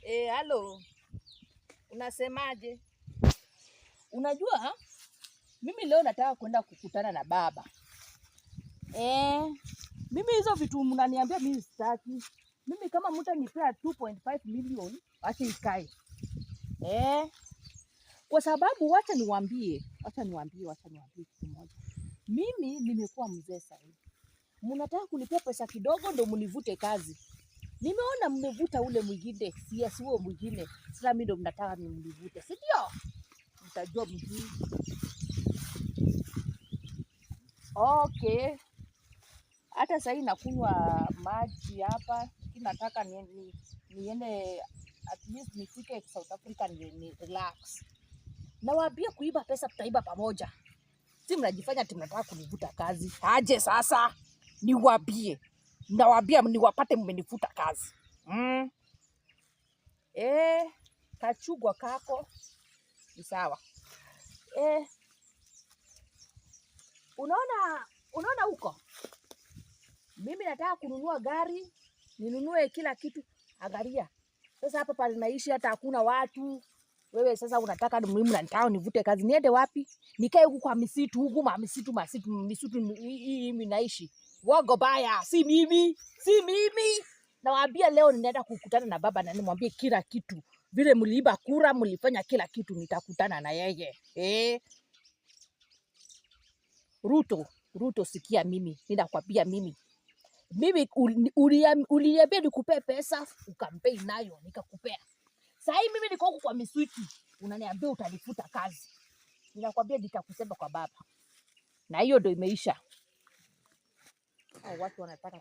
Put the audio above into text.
Halo, unasemaje? Unajua mimi leo nataka kwenda kukutana na baba. Mimi hizo vitu mnaniambia mimi sitaki. Mimi kama mtanipea 2.5 million, acha ikae. Kwa sababu wacha niwaambie, wacha niwaambie, wacha niwaambie kitu moja. Mimi nimekuwa mzee sasa hivi. Mnataka kunipea pesa kidogo ndo mnivute kazi. Nimeona mmevuta ule mwingine, CS huo mwingine. Sasa mimi ndo mnataka nimnivute, si ndio? Mtajua mjui. Okay. Hata sahii nakunywa maji hapa, lakini nataka niende at least nifike South Africa ni relax. Nawaambia kuiba pesa tutaiba pamoja. Si mnajifanya ati mnataka kunivuta kazi. Aje sasa niwaambie. Nawaambia niwapate mmenifuta kazi. Kachugwa kako ni sawa. Unaona huko? Mimi nataka kununua gari, ninunue kila kitu. Angalia. Sasa hapa pale naishi hata hakuna watu. Wewe sasa unataka mimi nataka nivute kazi. Niende wapi? Nikae huku kwa misitu huku, ma misitu masitu misitu hii mimi naishi. Wogo baya, si mimi, si mimi. Nawaambia leo ninaenda kukutana na baba na nimwambie kila kitu. Vile mliiba kura, mlifanya kila kitu, nitakutana na yeye. Ruto, Ruto sikia mimi, ninakwambia mimi. Mimi uliniambia nikupee pesa, ukampei nayo, nikakupea. Sahii mimi niko huku kwa misitu, unaniambia utanifuta kazi. Ninakwambia nitakusema kwa baba. Na hiyo ndo imeisha. Hao watu wanataka